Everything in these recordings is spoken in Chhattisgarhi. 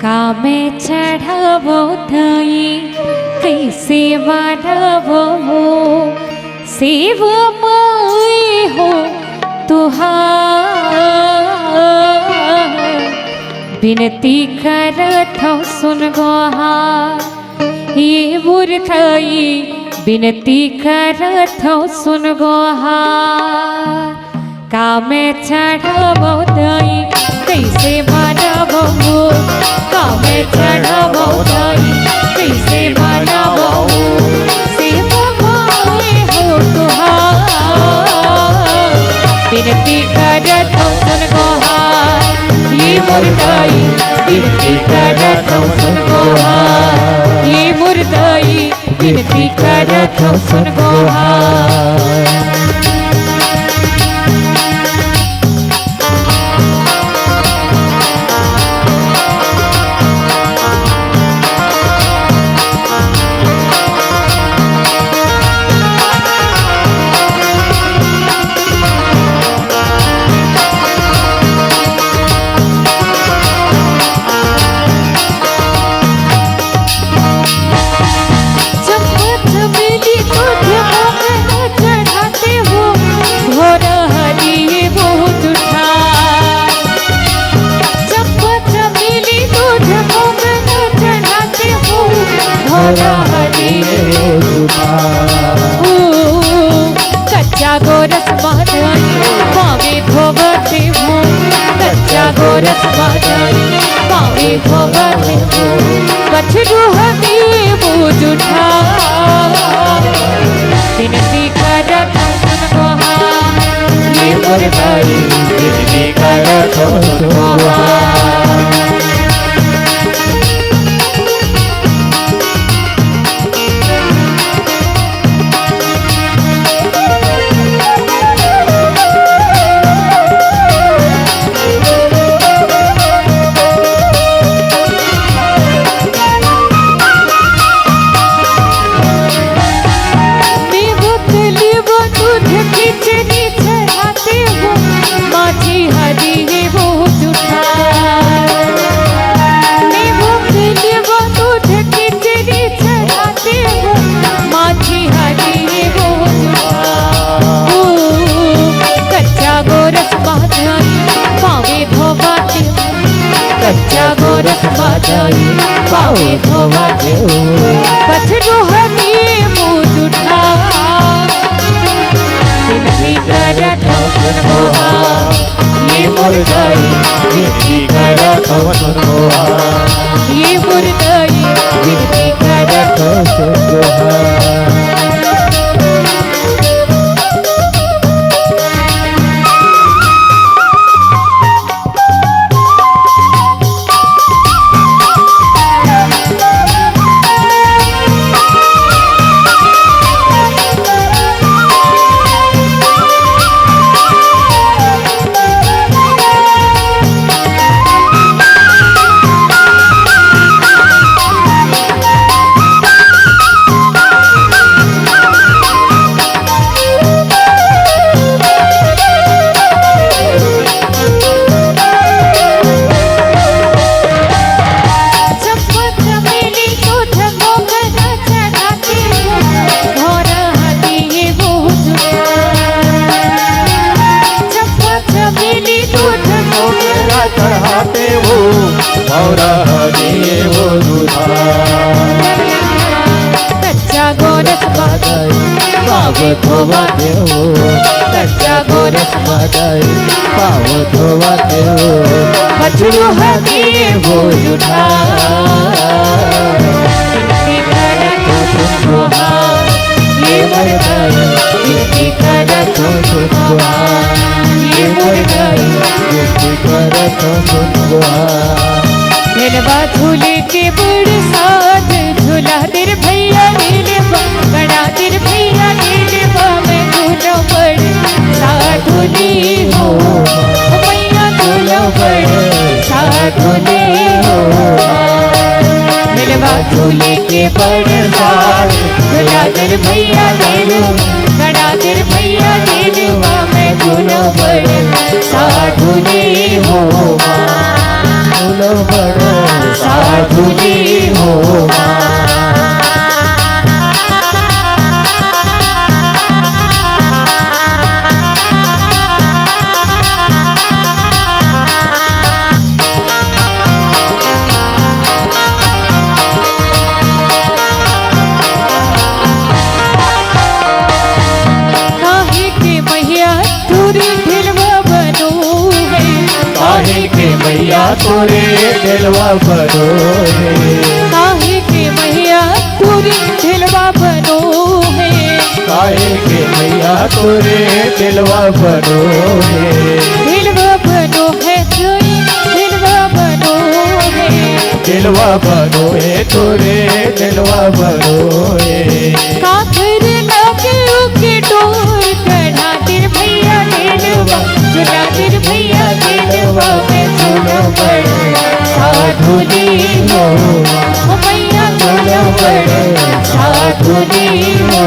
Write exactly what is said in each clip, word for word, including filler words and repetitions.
का मैं चढ़ावो दाई, कइसे मानवो सेवा माई हो तुहार। बिनती करत हौं सुन गोहार, ये मोर दाई, बिनती करत हौं सुन गोहार। का मैं चढ़ावो दाई, कइसे मानवो? का मैं चढ़ावो दाई, कइसे मानवो? सेवा माई हो तुहार। बिनती करत हौं सुन गोहार, ये मोर दाई, बिनती करत हौं सुन गोहार। ये मोर दाई, बिनती करत हौं सुन गोहार। चम्मच मिली दूध मोंगरा चढ़ाते हो, भोर हरी वो जुठार। चम्मच मिली दूध मोंगरा चढ़ाते हो, भोर हरी वो जुठार। ओ, कच्चा गोरस माधई पाँवे धोवत हौं, कच्चा गोरस माधई पाँवे धोवत हौं। कछरू हरी वो जुठार। बिनती करत हौं सुन गोहार, ये मोर दाई, बिनती करत हौं सुन गोहार। मेवा लेवा दूध खिचड़ी चढ़ाते हो, माझी हरी है वो जुठार। मेवा लेवा दूध खिचड़ी चढ़ाते हो, माझी हरी है वो जुठार। ओ, कच्चा गोरस माधई पाँवे धोवत हौं, कच्चा गोरस माधई पाँवे धोवत हौं। कछरू हरी वो जुठार। बिनती करत हौं सुन गोहार, ये मोर दाई, बिनती करत हौं सुन गोहार। ये मोर दाई, बिनती करत हौं सुन गोहार। चम्मच मिली दूध मोंगरा चढ़ाते हो, भोर हरी वो जुठार। चम्मच मिली दूध मोंगरा चढ़ाते हो, भोर हरी वो जुठार। कच्चा गोरस माधई पाँवे धोवत हौं, कच्चा गोरस माधई पाँवे धोवत हौं। कछरू हरी वो जुठार। बिनती करत हौं सुन गोहार, ये मोर दाई, बिनती करत हौं सुन गोहार। ये मोर दाई, बिनती करत हौं सुन गोहार। मेलवा झूले के बड़ साथ झूला तेरे भैया ले लेवा, बड़ा तेरे भैया ले लेवा, मैं झूलो बड़ साथ झूली हो, ओ मैया झूलो बड़ साथ झूली हो। मेलवा झूले के बड़ साथ झूला तेरे भैया ले लेवा, बड़ा तेरे भैया ले लेवा, मैं झूलो बड़ साथ झूली हो। बड़ साधु जी हो माँ। काहे के मैया तोरे दिलवा बनो हे। काहे के मैया तोरे दिलवा बनो हे। काहे के मैया तोरे दिलवा बनो हे। काहे के मैया तोरे दिलवा बनो हे। दिलवा बनो हे तोरे, दिलवा बनो हे। दिलवा बनो हे तोरे, दिलवा बनो हे। काकर ना के ओके डोर कढ़ा तेरे भैया दिलवा, चुरा तेरे भैया दिलवा में चुरा पड़। साधु जी हो, ओ मैया चुरा पड़। साधु जी हो।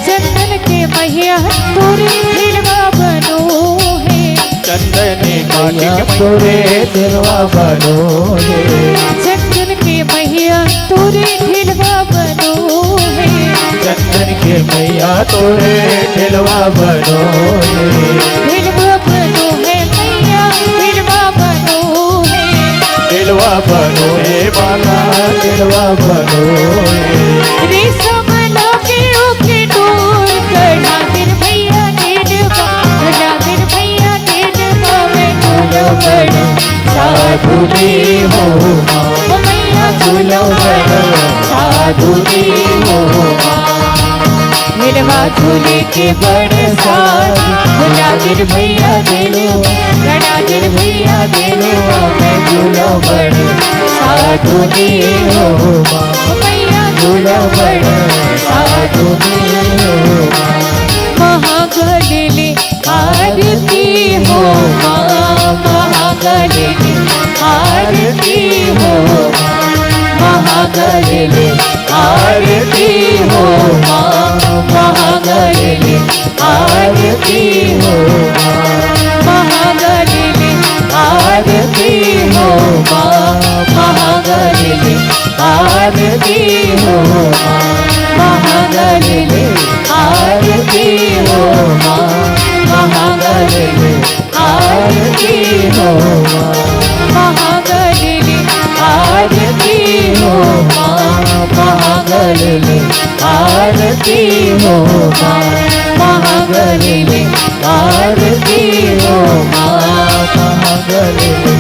चंदन के मैया तोरे दिलवा बनो हे। चंदन के मैया तोरे दिलवा बनो हे। चंदन के मैया तोरे दिलवा बनो हे। चंदन के मैया तोरे दिलवा बनो हे। दिलवा बनो हे मैया, दिलवा बनो हे। दिलवा बनो हे माता, दिलवा बनो हे। रेशम लगे ओके डोर कढ़ा तेरे भैया दिलवा, कढ़ा तेरे भैया दिलवा में झूलो बड़। साधु जी हो माँ, ओ मैया झूलो बड़। साधु जी हो माँ। दिलवा झूले के बड़ साधु, झूला तेरे भैया दिलवा, कढ़ा तेरे भैया दिलवा में झूलो बड़। साधु जी हो माँ, ओ मैया झूलो बड़। साधु जी हो माँ। महागढ़ ले आरती हो माँ, महागढ़ ले आरती हो माँ, महागढ़ ले आरती हो माँ, महागढ़ ले आरती हो माँ, महागढ़ ले आरती हो माँ, महागढ़ ले आरती हो माँ, महागढ़ ले आरती हो माँ, महागढ़ ले आरती हो माँ, महागढ़ ले आरती हो माँ, महागढ़ ले आरती हो माँ, महागढ़ ले आरती हो माँ, महागढ़ ले